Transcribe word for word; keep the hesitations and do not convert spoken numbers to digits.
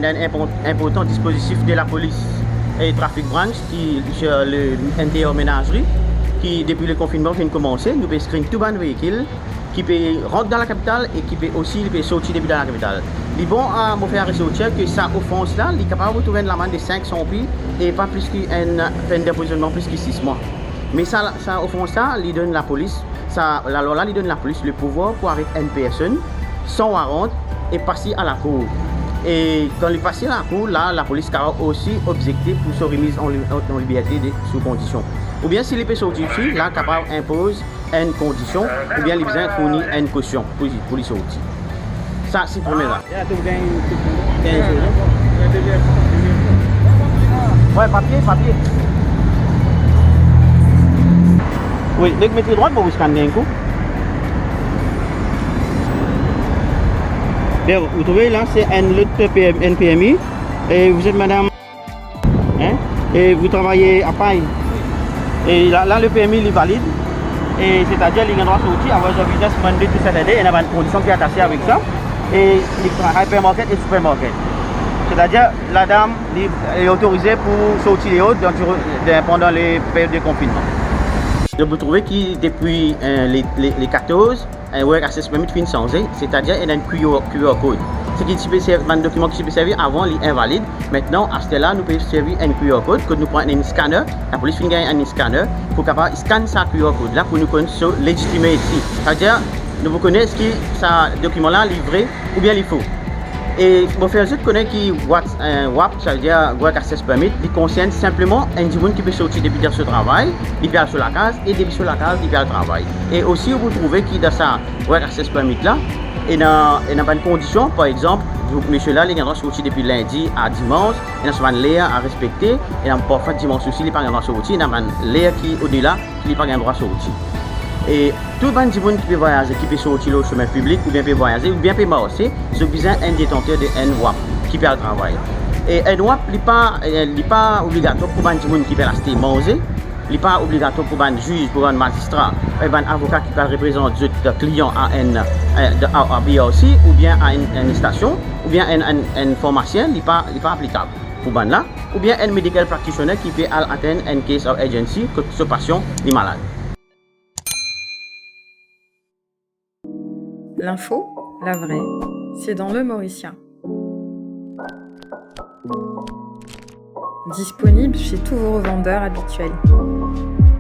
Enn inpor-, inportan dispozitif de lapolis e trafik branch ki, eh, le N T R Menazri, ki depi le konfinnman finn koumanse, nou pe screen tou bann veikil ki pe rant dan lakapital e ki pe osi, li pe sorti depi dan lakapital. Li bon a mo fer resortir ke sa ofans la, li kapav trouv enn lamann de sink san roupi e pa plis ki enn penn d'anprizonnman plis ki sis mwa. Me sa, sa ofans la, li donn lapolis, sa lalwa la, li donn lapolis le pouvwar pou aret enn personn san warant e pas li a lakour. E kan li pas li a lakour, la, lapolis kapav osi objekte pou so remiz an li-, an, an liberte de, sou kondision. Oubien si li pe sorti isi, la kapav inpoz enn kondision, oubien li bizin fourni enn kosion pou li, pou li sorti. Sa, se premie la. Wi, papie, papie. Wi, nek met li drwat, bon, ou scan enn kou. Bien, vous trouvez là, c'est un autre P M, un P M I. Et vous êtes madame, hein? Et vous travaillez à Paille. Et là, là, le permis, il est valide. Et c'est-à-dire, il a le droit de sortir, avoir son business Monday to Saturday, il y a une condition qui est attachée avec ça. Et il travaille hypermarket et supermarket. C'est-à-dire, la dame, li, li otorize pou sorti deor dan, dan, pandan le period de konfinnman. Donk, vous trouvez ki depi, eh, le, le, le katorz, eh, work access permit finn sanze, setadir ena enn Q R, Q R code. Seki ti pe servi, bann dokiman ki ti pe servi avan, li invalid. Aster la, nou pe servi enn Q R code, kot nou pran enn scanner, lapolis finn gagn enn scanner, pou kapav scan sa Q R code la, pou nou konn so legitimacy. Setadir, nou pou kone eski sa dokiman la, li vre oubien li fo. E mo fer zot kone ki WAP, eh, WAP, savedir Work Access Permit, li konsern sinpleman enn dimoun ki pe sorti depi dan so travay, li pe al so lakaz, e depi so lakaz, li pe al travay. E osi, ou pou trouve ki dan sa Work Access Permit la, ena, ena bann kondision, par exanp, misie la, li gagn drwa sorti depi lindi a dimans, ena so bann ler a respekte, ena parfwa dimans osi, li pa gagn drwa sorti, ena bann ler ki odela, ki li pa gagn drwa sorti. E tou bann dimoun ki pe vwayaze, ki pe sorti lor sime piblik, oubien pe vwayaze, oubien pe marse, zot bizin enn detanter de enn WAP ki pe al travay. E enn WAP, li pa, eh, li pa obligatwar pou bann dimoun ki pe al aste manze, li pa obligatwar pou bann ziz, pou bann mazistra, e bann avoka ki pe al reprezant zot klian a enn, eh, de, a, a B R C, oubien a enn, enn stasion, oubien enn, enn, enn farmasien, li pa, li pa aplikab pou bann la, oubien enn medical practitioner ki pe al atenn enn case of urgency kot so pasian li malad. L'info, la vraie, c'est dans Le Mauricien. Disponible chez tous vos revendeurs habituels.